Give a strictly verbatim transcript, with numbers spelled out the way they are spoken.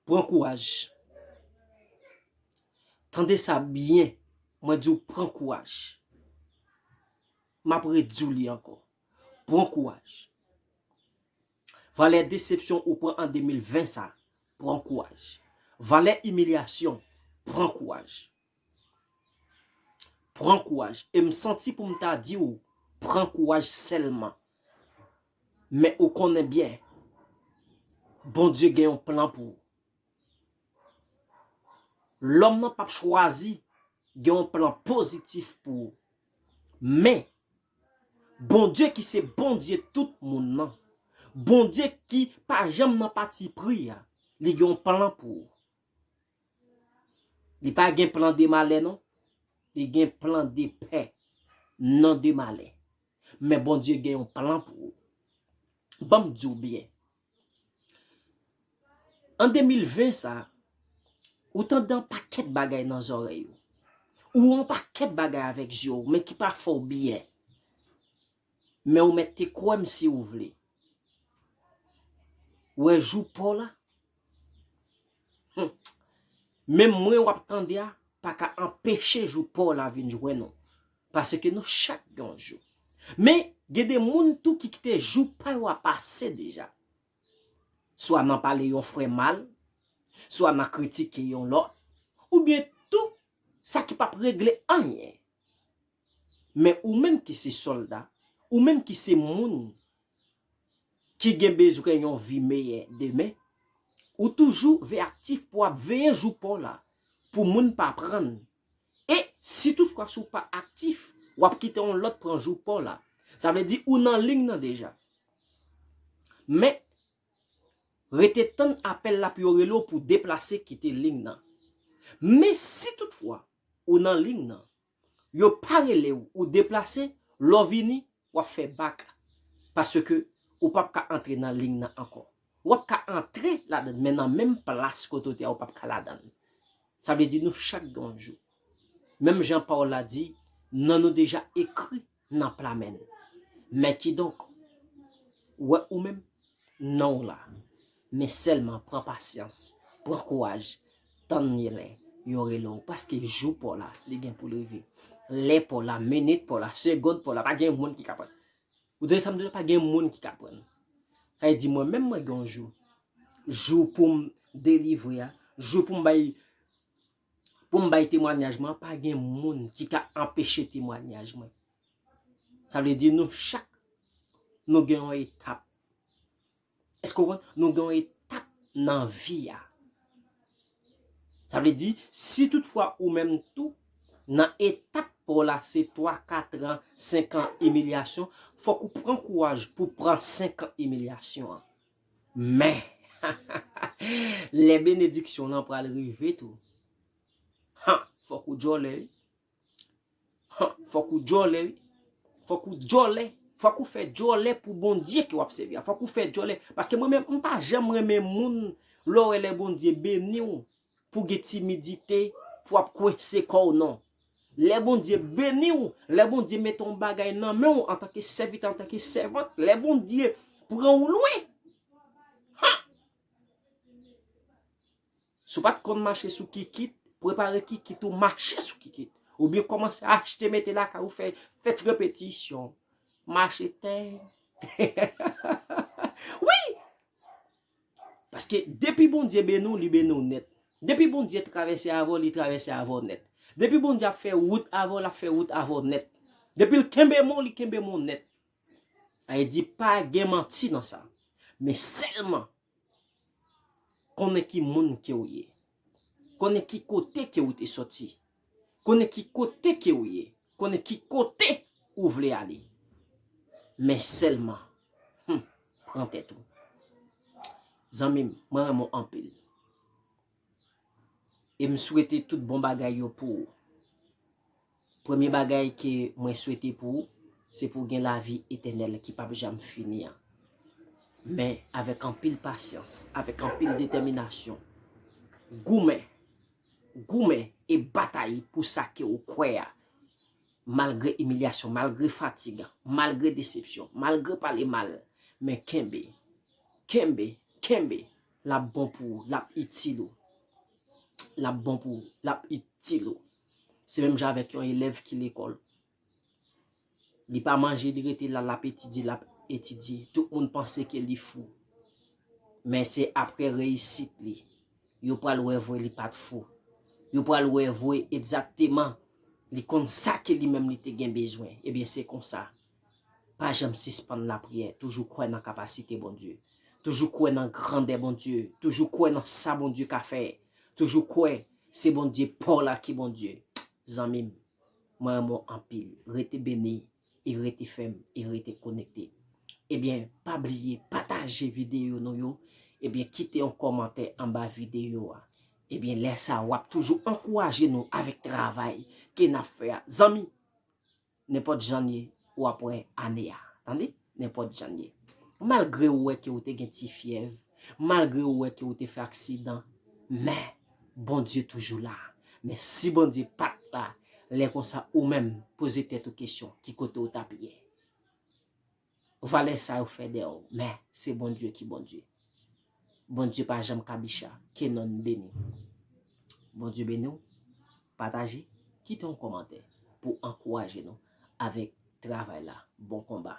Pran kouraj. Tande sa byen, mwen di w pran kouraj. M ap redi w li ankò. Pran kouraj. Valè desepsyon ou pran an de mil ven sa, pran kouraj. Valè imilyasyon, pran kouraj. Pran kouraj. E m santi pou m ta di w, pran kouraj sèlman. Men ou konnen byen, Bondye gen yon plan pou ou. Lòm nan p ap chwazi gen yon plan pozitif pou ou. Men, Bondye ki se Bondye tout moun nan, Bondye ki pa janm nan pati pri a, li gen yon plan pou ou. Li pa gen plan de malè non. Li gen plan de pè, non de malè. Men Bondye gen yon plan pou ou. Ban m di w byen. An de mil ven sa, ou tande yon pakèt bagay nan zòrèy ou. Ou wè yon pakèt bagay avèk zye w, men ki pa fè w byen. Men ou mèt te kwè m si ou vle. Ou wè jou pa w la? Hmm. Menm mwen w ap tande a, pa ka anpeche jou pa w la vin jwenn ou. Paske nou chak gen yon jou. Men, gen de moun tou ki kite jou pa yo a pase deja. Swa nan pale yon frè mal, swa nan kritike yon lòt, oubyen tou, sa ki p ap regle anyen. Men ou menm ki se sòlda, ou menm ki se moun ki gen bezwen yon vi meyè demen, ou toujou veyaktif pou w ap veye jou pa w la, pou moun pa pran. E si toutfwa si w pa aktif, w ap kite yon lòt pran jou pa w la. Sa vle di ou nan liy nan deja. Men, rete tann apèl la pou yo rele w pou deplase kite liy nan. Men si toutfwa ou nan liy nan, yo pa rele w, ou deplase, lè w vini, w ap fè bak. Paske ou p ap ka antre nan liy nan ankò. W ap ka antre ladan l, men nan menm plas kote w te a, ou p ap ka ladan l. Sa vle di nou chak gen yon jou. Menm jan pawòl la di, non nou deja ekri nan pla men n. Men kidonk, wè ou menm, non w la. Men sèlman pran pasyans, pran kouraj, tann lè yo rele w, paske jou pa w la, li gen pou l rive. Lè pa w la, minit pa w la, segond pa w la, pa gen moun ki ka pran. Ou tande sa m di w la, pa gen moun ki ka pran. Sa vle di mwen menm mwen gen yon jou. Jou pou m delivre a, jou pou m bay, pou m bay temwanyaj mwen, pa gen moun ki ka anpeche temwanyaj mwen. Sa vle di nou chak, nou gen yon etap. Èske w konprann? Nou gen yon etap nan vi a. Sa vle di, si toutfwa ou menm tou, nan etap pa w la, se twa, kat an, senk an imilyasyon, fòk ou pran kouraj pou pran senk an imilyasyon an. Men, lè benediksyon lan pral rive tou, ha, fòk ou djòlè, wi. Hon, fòk ou djòlè, wi. Fòk ou djòlè. Fòk ou fè djòlè pou Bondye ke w ap sèvi a. Fòk ou fè djòlè. Paske mwen menm, m pa janm renmen moun lè w wè lè Bondye beni w pou gen timidite, pou w ap kwense kò w, non. Lè Bondye beni w, lè Bondye mete yon bagay nan men w antanke sèvitè, antanke sèvant, lè Bondye pran w lwen, ha! Si w pa t konn mache sou kikit, prepare kikit ou mache sou kikit. Oubyen kòmanse achte mete lakay ou, fè, fè ti repetisyon. Mache tè. Wi! Paske depi Bondye beni w, li beni w nèt. Depi Bondye travèse avè w, li travèse avè w nèt. Depi Bondye ap fè wout avè w, l ap fè wout avè w nèt. Depi l kenbe men w, li kenbe men w nèt. Sa vle di pa gen manti nan sa. Men sèlman, konnen ki moun ke w ye. Konnen ki kote ke w te sòti. Konnen ki kote ke w ye. Konnen ki kote ou vle ale. Men sèlman, hmm, pran tèt ou. Zanmi m, mwen renmen w anpil. E m swete tout bon bagay yo pou ou. Premye bagay ke mwen swete pou ou, se pou w gen lavi etènèl ki p ap janm fini an. Men avèk anpil pasyans, avèk anpil detèminasyon, goumen, goumen e batay pou sa ke w kwè a. Malgre imilyasyon, malgre fatig, malgre desepsyon, malgre pale mal, men kenbe, kenbe, kenbe. l ap bon pou ou, l ap itil ou. L ap bon pou ou, l ap itil ou. Se menm jan avèk yon elèv ki lekòl. Li pa manje, li rete la, l ap etidye, l ap etidye. Tout moun panse ke li fou. Men se apre reyisit li, yo pral wè vre li pa t fou. Yo pral wè vre egzakteman li konn sa ke li menm li te gen bezwen. Ebyen, se konsa. Pa janm sispann lapriyè. Toujou kwè nan kapasite Bondye. Toujou kwè nan grandè Bondye. Toujou kwè nan sa Bondye ka fè. Toujou kwè se Bondye pa w la ki Bondye. Zanmi m, mwen renmen w anpil. Rete beni, e rete fèm, e rete konekte. Ebyen, pa bliye pataje videyo nou yo. Ebyen, kite yon kòmantè anba videyo a. Ebyen, lè sa a, w ap toujou ankouraje nou avèk travay ke n ap fè a. Zanmi, nenpòt jan l ye, w ap wè ane a. Tande? Nenpòt jan l ye. Malgre ou wè ke ou te gen ti fyèv, malgre ou wè ke ou te fè aksidan, men Bondye toujou la. Men si Bondye pa t la, lè konsa ou menm poze tèt ou kesyon, ki kote ou t ap ye? Valè sa yo fè dèyè w, men se Bondye ki Bondye. Bondye pa janm kabicha, ke non l beni. Bondye beni w, pataje, kite yon kòmantè pou ankouraje nou avèk travay la. Bon konba.